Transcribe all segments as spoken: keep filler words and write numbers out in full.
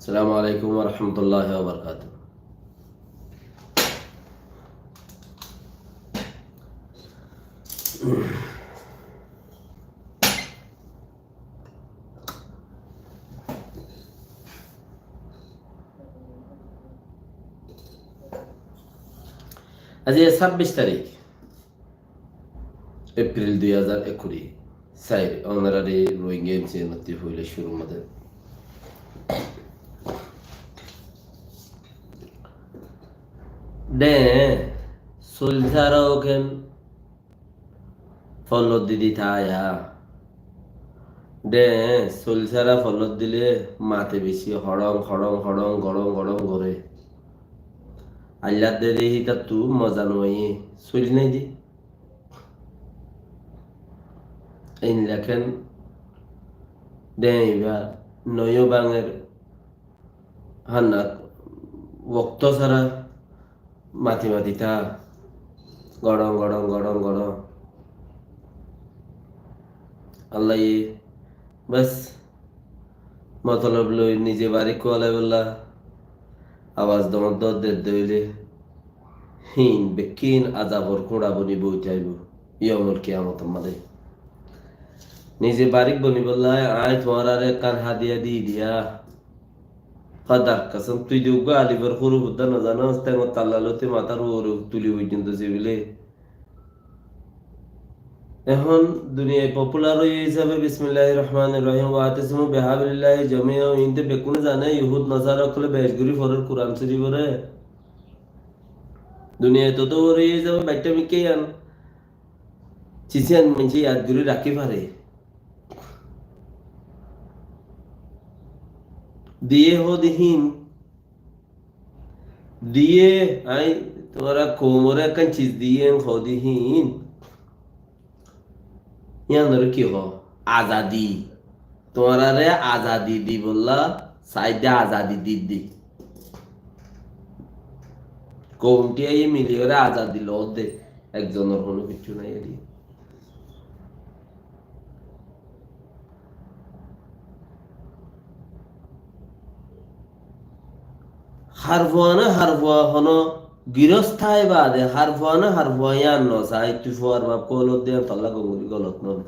Assalamu alaikum wa rahmatullahi wa barakatuh. Aijja sábbic tarík, Epril dui házar ekuri. Sair, ónorare Rohingya M C N ottú foila cúrur modde. Dé, soil sára óken follot didi táiya. Dé, soil sára follot dile mate beci hoçong, hoçong, hoçong, goçong, goçong goré. Aillar dé dé hítattu moza no aiyé, soil nai dé. Ein lekér dé ibá noyó báñger hánna wokto sára mati mati tá. Goçong, goçong, goçong, goçong. Allaye bes motolob loi nize barik kuwalai bolla abas dóñr dóñr der dóile hín bekkín azabor kúñça boni boitó aibó yomul kiyamotor modde. Nize barik boni bolla añí tuáñrare ekkán hadiya di diya. Hódar kosóm, tui de uggwá alibor huru hudda no zanos, tengot talla lóti matár uore tuli foijjonto sibile. Ehón duniyai popular óiye hísabe Bismillahir Rahmanir Rahim, "Wa'tasimu bihablillahi jami'an", inte bekkúne zane, Yuhud Nasara ókkole bec gori forer Kuran Córif ore. Duniyai toto boro óiye hísabe baiththá mikká yián. Ciciyan maincé yad gori rakí fare. Diye hó de hín, diye añí tuáñra koumore ekkán ciz diyé hó de hín. Yíanore ki hó? Azadi. Tuáñrare azadi dibolla saidde, azadi didde. Koum tiyaye miliyore azadi loódde, ekzonor hono kiccú nai eri. Harfuwa na harfuwa hono girós tái bade harfuwa na harfuwa yían no sai, tui fuar baf kólodde yían tolla gongori golot no.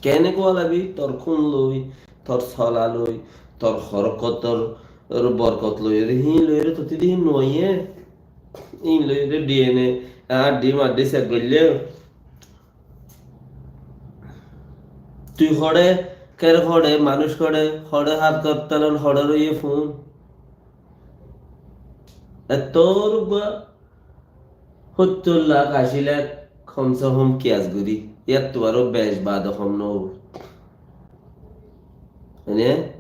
Kene kuwalabi, tor kún loi, tor sola loi, tor horkotor borkot loi, ere hín loi, ere toti de hín no aiyé. Hín loi, ere D N A, añár D M R D check goille. Tui hoçé, ker hoçé, manúic hoçé, hoçé hárkot talon, hoçé roiye fún. Ettór uggwá hóttor lak, ací lak, hom se hom kiyas gorí. Yáttu aró bec bade hom no óibo. Ene?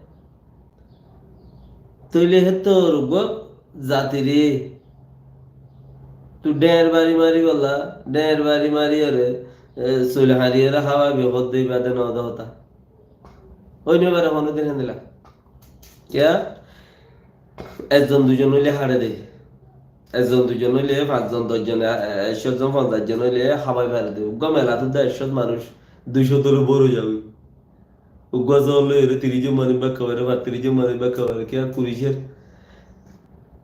Tóile héttor uggwá zatire tui dheñr bari mari bolla, dheñr bari mari ore, e, sul hañri ore háwaibi hoódde ibá de no de hotá. Ói no fare honodin héndilla. Kiyá? Ekzon duizon óile háre de. Ekzon duizon óile fañszon, doc zon, e, e, ekcó zon, fonzaic zon óile háwai fare de. Uggwá melat de ekcó manúic, duicó tole bor ói zagói. Uggwá zon loi ere tiríc zon manúic bákka fare, fañtiríc zon manúic bákka fare, kiyá kuri ser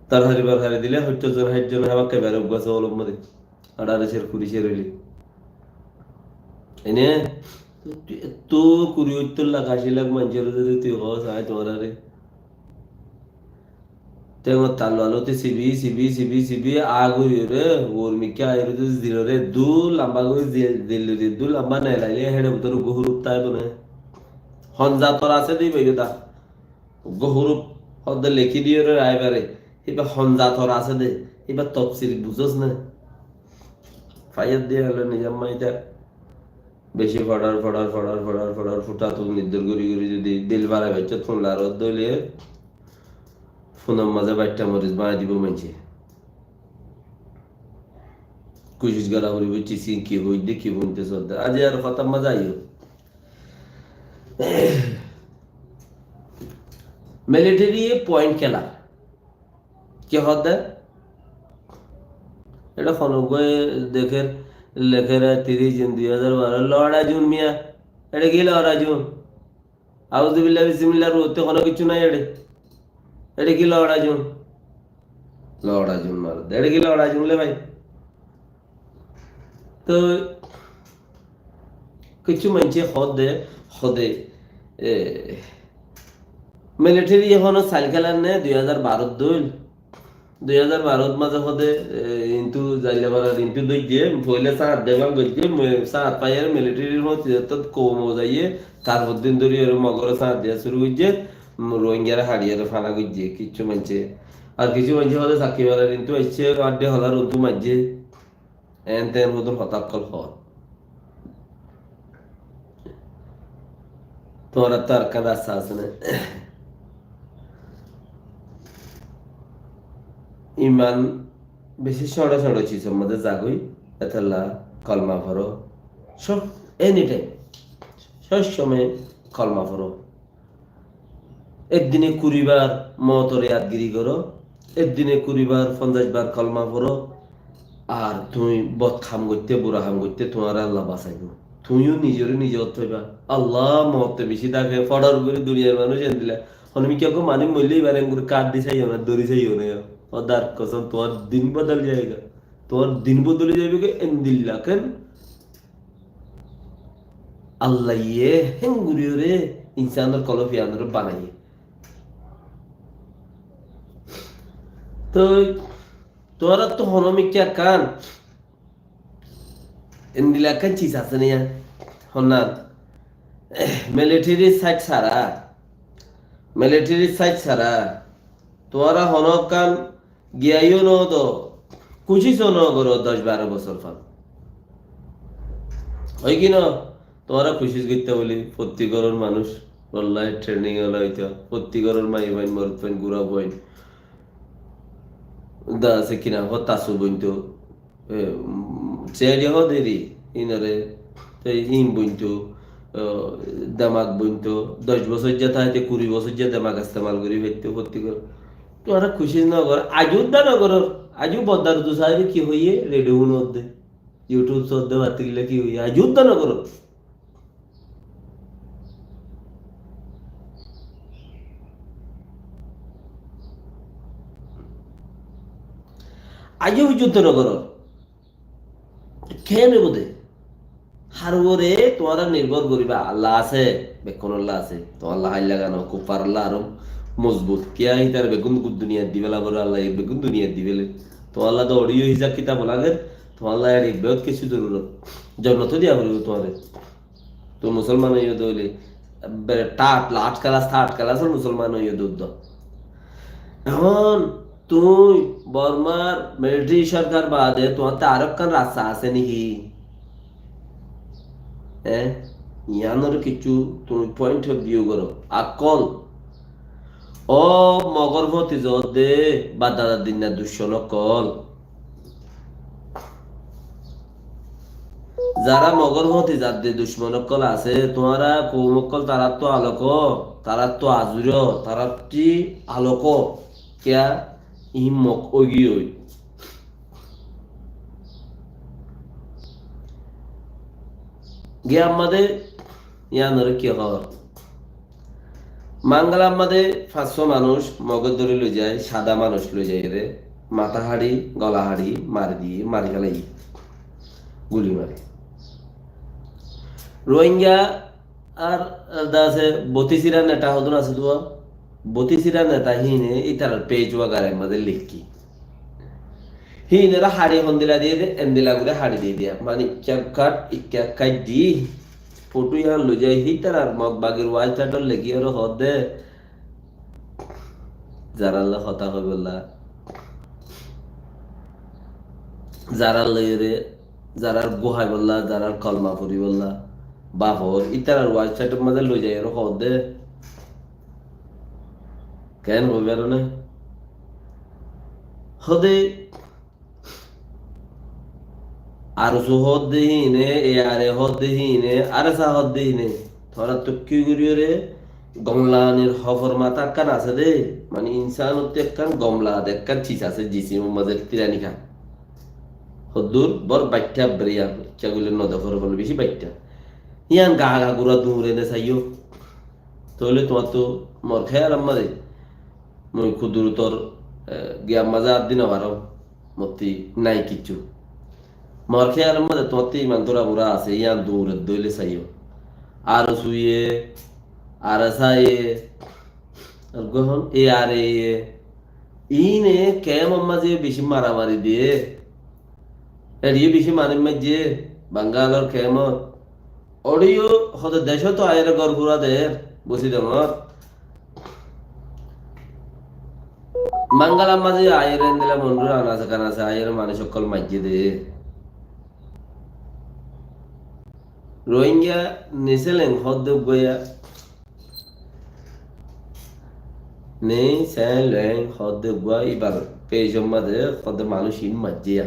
torhari borhari dile sóttor zon, háit zon há bákka fare uggwá zon or modde. Añçáro ser, kuri ser óile. Ene, tui, tui kuri óttor lak, ací lak manúcor zodi tui hoós, añí tuáñrare Tengot talwa lóti sibi, sibi, sibi, sibi, a gori ore, uor mikká aiyóre de zilore, dú lamba gori zil, zilore, dú lamba nelaile héçe bútore uggwá huruf táibo né. Hon zator asé de ibá iyóta. Uggwá huruf hoódde lekí diyóre aibare. Ibá hon zator asé de, ibá tofsil buzós né. Faiyat diya óile nizam maita. Beci forar, forar, forar, forar, forar, futattú niddor gori gori zodi dil fara baiccót fúnlar ódde óile fúnor mazé baiththá moris báñgi dibo maincé. Kucíc gora foribo, cicin ki hoidde, ki fúnte sodde. Aijjar hotár mazé aiyó. Military ye point kela. Ki hoódde? Eçé hono uggwá dekér, lekér tiríc Jun dui házar baró, lorái zun miya. Eçé ki lorái zun? Auzubillah, bisimillah, ruwótte hono kiccú nái eçé. Eçé ki loraijun? Loraijun maredde. Eçé ki loraijun le bái? Toi kissú maincé hoódde, hoódde, e, militeri ehóno sail kélar né, dui házar barot dóil. Dui házar barot mazé hoódde, e, intu zailla farar intu dóijje, foila sáñt deba goijje, me-, sáñt faiyóre militerir hoóñti zettót koum zaiyé, tar foddin dóri ore Mogoré sáñt diya cúru goijje, Rohingyare haçiyóre fana goijje, kissú maincé. Ar kissú maincé hoódde Sakki farar intu aiccé, añdde holar untu maijjé. En ten hodún hotá ókkol hoór. Tuáñrattú arekkán rasta asé né? Iman beci cóñço cóñço cizor modé zagói, etolla kolma foró. Sob, anytime, sob somoi kolma foró. Ek dine kuri bar motor yadgiri goró, ek dine kuri bar fonzaic bar kolma foró, ar tuñí bot ham goitté, bura ham goitté tuáñre Allah basaibó. Tuñíyo nizoré nize ot faiba. Allah motte beci dake, fodor gori duniyar manúic endilla. Hono mikká ekko manúic moille ibar enggori kát di saiyó na, dóri saiyó na. Hodar kosóm, tuáñr din bodol jayega. Tuáñr din bodoli zaibo ki endilla ken? Allaye hénguriyóre insánor kolóf iyanóre banaiyé. Toi tuáñrattú hono mikká ekkán endilla ekkán ciz asé né? Honnán? Militeri sáit sára, militeri sáit sára tuáñra hono ekkán giyaiyo no do, kucíc o no goró doc baró bosór fán. Ói ki no? Tuáñra kucíc goittá buli, fottí góror manúic, wallahi training ola óito, fottí góror maiyafuain, morotfuain, gurafuain, da asé ki na, hotta su bointo, e, um, siyari ho deri, inore, te in bointo, e, demak bointo, doc bosóijja táite kuri bosóijja demak estemal gori faitto, fottí góror. Tuáñra kucíc no goró, aijjó udda no goró, aijjó boddar udu sahibe ki hoiyé, radio hunodde, YouTube sodde, batigilla ki hoiyé, aijjó udda no goró. Aijjó foijjonto no goró. Kene bode? Har uore tuáñra nirbor goriba, Allah asé, bekkúnolla asé. Tuáñlla háilla gano, kuffar olla aró mozbut. Kiyá hitar bekkún duniyat di fela bore, Allah bekkún duniyat di fele. Tuáñlla do oçiyo hisab kitab lager, tuáñlla eçe beót kessú zorurot. Jonnot diya foribo tuáñre. Tui musolman óiyo de óile, be-, third, last class, third class or musolman óiyo de uddo. Ehón tui Bormar military sorkar bade tuáñtte arekkán rasta asé niki? E? Iyanor kissú tui point of view goró. Akkol. Ó Mogor foti zodde, badadar dinna ducmon okkol. Zara Mogor foti zadde ducmon okkol asé, tuáñra koum okkol tarattú aloko, tarattú azuro, tarattú aloko. Kiyá? Iín Mog óigiyoi. Giyar mazé iyanore ki hoór? Mangalar mazé fañs cót manúic Mogor dóri loi zai, sada manúic loi zai re, matá haçi, gola haçi, mari diye, mari felaiye, guli mari. Rohingya ar, ar da asé, Botisira neta hodún asé tuá? Botisira neta híine itarar page wagarar mazé lekí. Híinore haçi hondilla diye de, endilla gori haçi diye de. Mane ikká kát, ikká kát di, foto yián loi zai, hítarar Mog bagir website ot lekí ore hoó de, zaralla hotá hoibolla, zarar loiyore, zarar guhaibolla, zarar kolma foribolla, bafor, ítarar website or mazé loi zai ore hoó de. Ken hoibar ne? Hoó de, ARSO hoó de híine, ARA hoó de híine, ARSA hoó de híine. Tuáñrattú ki gorí ore gomlanir hofor matá ekkán asé de, mane insanottú ekkán gomla de ekkán sis asé, jisimor mazé firanikán. Hoddúr bor baittá brain, ikká goille no dekór bole beci baittá. Yián ga ga gura duñre ne saiyó. Tóile tuáñttú mor héyal ammáde mui kudurutor, e, giyan mazé ar di no farom. Mottí nai kiccú. Mor kéyalor mazé tuáñttú iman tura bura asé, yián dure dóile saiyó. Ar suye, ar saye, ar gohón, e ar e, iíne kemor mazé bicí maramari diye. Eçiyó bicí manúic maijjé, Bangalor kemot. Oçiyó hode decót aiyóre gór gura der, busi dongor. Mangalar mazé aiyóre endilla Mondhur anase kanase aiyóre manúic ókkol maijjé de. Rohingya neseleng hódde uggwá ya. Nei, Sen, Leng, hódde uggwá ibar page or mazé hódde manúic iín maijjé ya.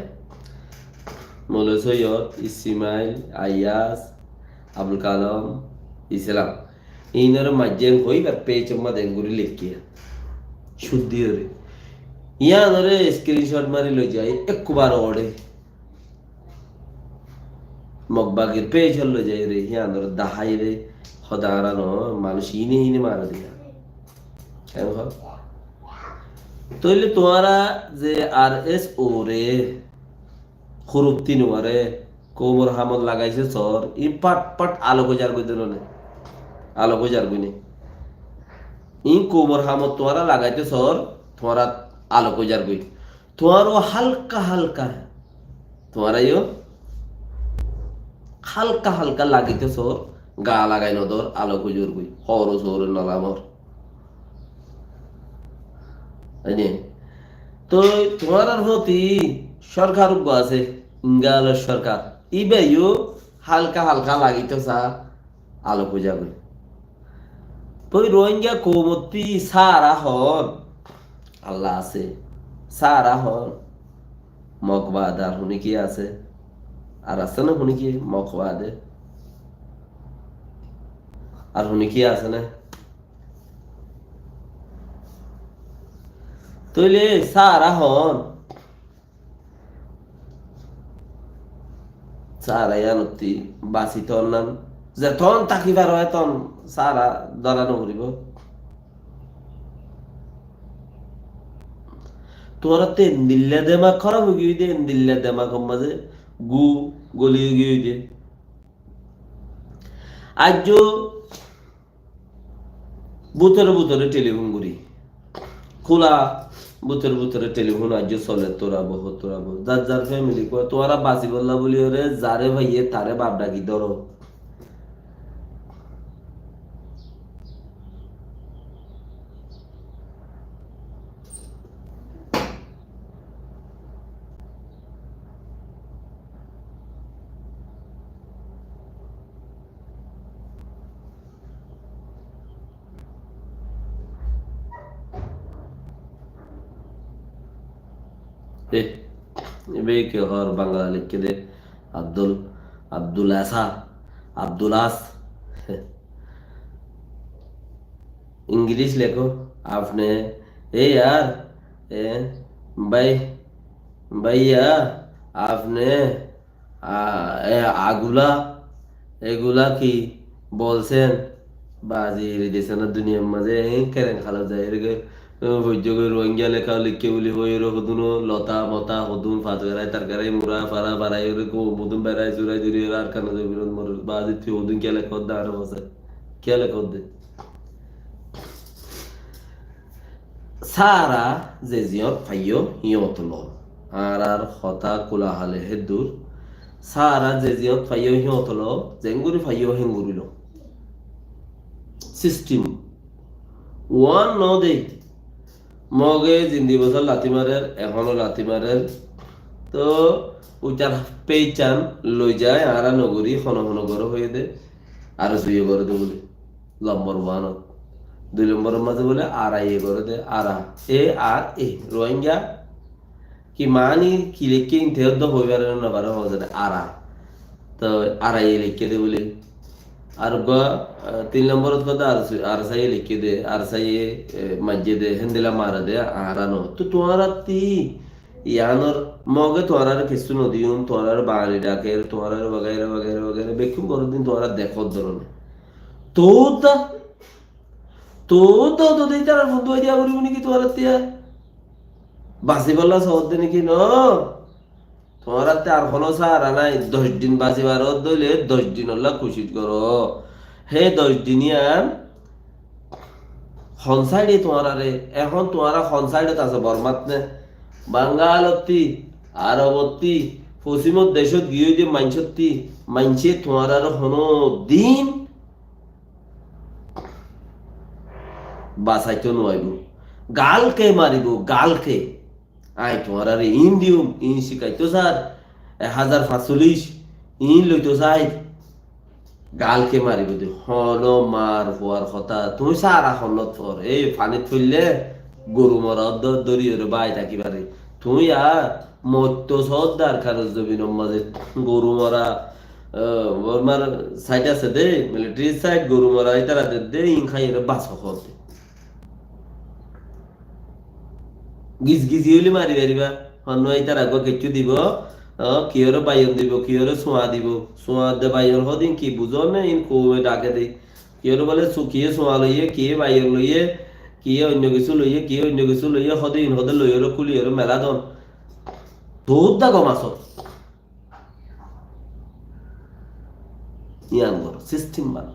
Moloi Soiyod, Ismail, Aiyas, Abul Kalam, Islam. Iínoré maijjé en hoi ibar page or mazé en gorí leikké. Cúddi óre. Yíanoré screenshot mari loi zai, ekkubare oçé. Mog bagir page ot loi zai re, yíanoré dahái re, hoda añára no, manúic iíne iíne mare diya. Kengóri? Tóile tuáñra ze R S O re, Huruf Tinuare koumor hamot lagaisó sór, iín fat fat alok ói zargói de no né. Alok ói zargói né. Iín koumor hamot tuáñra lagaitó sór, tuáñra alok ói zargói. Tuáñró hálka hálka, tuáñra yó hálka hálka lagaitó sór, gaa lagai no dór, alok ói zargói. Hóro sór no lamor. Ene. Toi tuáñrar foti sorkar uggwá asé, Ingalor sorkar. Íbayó hálka hálka lagaitó sa, alok ói zagói. Toi Rohingya koumottú sára hon, Allah asé. Sára hon, Mog baade ar hone ki asé? Ar asé né hone ki Mog baade? Ar hone ki asé né? Tóile sára hon. Sára yíanottú basi ton nan. Zeton táki faro eton sára dóra no foribó. Tuáñrattú endilla demak hóraf ói giyói de, endilla demakor mazé gú goli ói giyói de. Aijjó bútore bútore telifón gorí. Kúla bútore bútore telifón aijjó soler, tora boho, tora boho. Zar zar family kúa, tuáñra basibolla buli óre, zare faiye tare baf daki dóro. Eh, ibá ki hoór Bangla leikké dé? Abdul, Abdul Asa, Abdul As. English lekó, apne, e yaar, e, bhai, bhaiya, apne, a, e, agula, egula ki bolsen? Bazi eri dese na duniyar mazé, e, kereng halot zai eri ge, e, foijjó ge Rohingya lekha likke buli hoi ero hodun lota mota hodun fatgarai targarai mura fara farai ero ko budun berai surai duri ero Arkana zobinot mor bazi tui hodun kiya lekha hodde aro bose. Kiya lekha hodde? Sára ze ziyót faiyó hiyót lo. Añárar hotá kula hale héddur. Sára ze ziyót faiyó hiyót lo, zenguri faiyó henguri lo. System. Uán no de. Moge zindi bosór lati marer, ehóno lati marer. Tó uitar peichán loi zai, añára no gori, hono hono goro hoiye de. Ar suye goro de buli. Lombor uánot. Dui lomboror mazé bóle R I A goré dé, R I A, A R A, Rohingya. Ki mani, ki leikké, inte oddo hoi fare no fare, hoi zane, R I A. Toi R I A leikké dé bóle. Ar uggwá, eh, tin lomborot hoó dé R S I A leikké dé, R S I A, eh, maijjé dé, héndilla mare dé, R I A no. Toi tuáñrattú Iánor moge tuáñrare kessú no diyum, tuáñrare bani dhaker, tuáñrare wagaira, wagaira, wagaira, bekkún goróddin tuáñra dekór dóronor. Toóu da, Tuñí to, to, to, ítarar fúndua diya foribó niki tuáñrattú? Basibálla soódde niki no? Tuáñrattú ar honó sára nái, doc din basibar ódde óile doc dinolla kucíc goró. Hé doc din yían hon sáide tuáñrare, ehón tuáñra hon sáidot asó, Bormát né, Bangalottí, Arobottí, fosímor decót giyói de maincóttí, maincé tuáñrare honó din basaitó nuaibó. Galke maribó, galke. Añí tuáñrare iín diyum, iín cikaitó sár, ek házar fañsolic, iín loitó sár. Galke maribó de, honó mar fuar hotá. Tuñí sára honnót for, ei fanit foille goru mora dó-, dóri óre bái táki fare. Tuñí ar moittó sódde Arkanor zobinor mazé, goru mora, ah, Bormar sait asé de, militari sait, goru mora ítara dedde, iín hái óre basó hoódde. Gizgizi óile mari faribá. Honno ítara eggúa keccú dibó, ah, kiyóre baiyon dibó, kiyóre suañ dibó. Suañ de baiyon hodin ki buzó né, iín koume dhake de. Kiyóre bóle su-, kiyé suañ loiyé, kiyé baiyon loiyé, kiyé oinno kessú loiyé, kiyé oinno kessú loiyé, hodin hodin loiyóre kúliyóre mela don. Tuñí dá gom asó. Yían goró, sistim bana.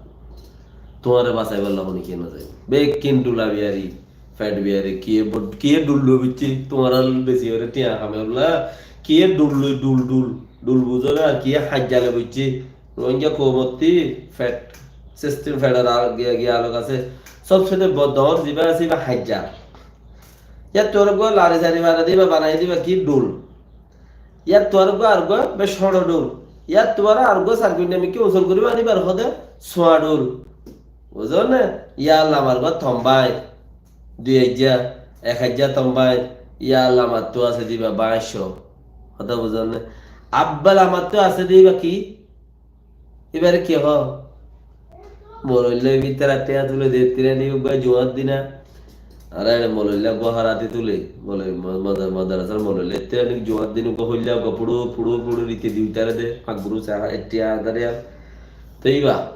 Tuáñre basaibálla hone kiyé no zaibo? Bekkín dhula biyari, fet biyari, kiyé bo-, kiyé dhul loi boiccé, tuáñrar besi óre tiañ hame ólla, kiyé dhul loi, dhul, dhul, dhul buzó na, ar kiyé haijja loi boiccé, Rohingya koumottí fet, sistim fetar ar giya, giya alok asé, sob sete bo-, dor ziba asé, iba haijja. Yáttu ar eggúa lari sari mara diba, banai diba ki dhul. Yáttu ar eggúa, ar eggúa bec hoñço dhul. Yáttu ar, ar eggúa sar kuinna mikká usol gorí banibar hode suañ dhul. Buzó né? Yá Allah, amar eggúa tombáin. Dui aijja, ek aijja tombáin. Yá Allah, amattú asé diba bañcco. Hotá buzó né? Abbal amattú asé diba ki? Ibáre ki hoó? Moloilla bútore tiañ tule de, tiañ ni uggúa juañr dina. Ar ere moloilla uggúa harati tule. Moloi-, mo-, moda-, modarasar moloilla tiañ ni juañr dina uggúa hoilla uggúa puru, puru, puru rite di uitare de. Fak guru sa, e tiañ adare. Te iba.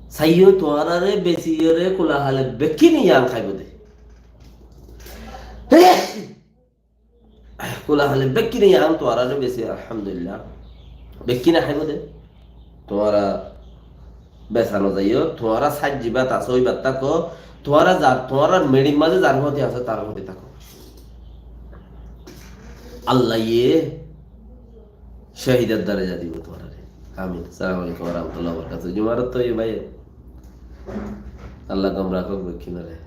Saiyó tuáñrare besiyóre kula hale bekkíne yían háibo de. Kula hale bekkíne yían tuáñrare besi, alhamdulillah. Bekkíne háibo de. Tuáñra besa no zaiyó, tuáñra saijji bat asó, ibat táko, tuáñra zar, tuáñrar meçir mazé zar fúañti asé, tar fúañti táko. Allaye cóhidor daraja dibo tuáñrare. Amin. Assalamu alaikum wa rahmatullahi wa barakatuhu. Jumar to ye bái. Allah gom rakók bekkúnore.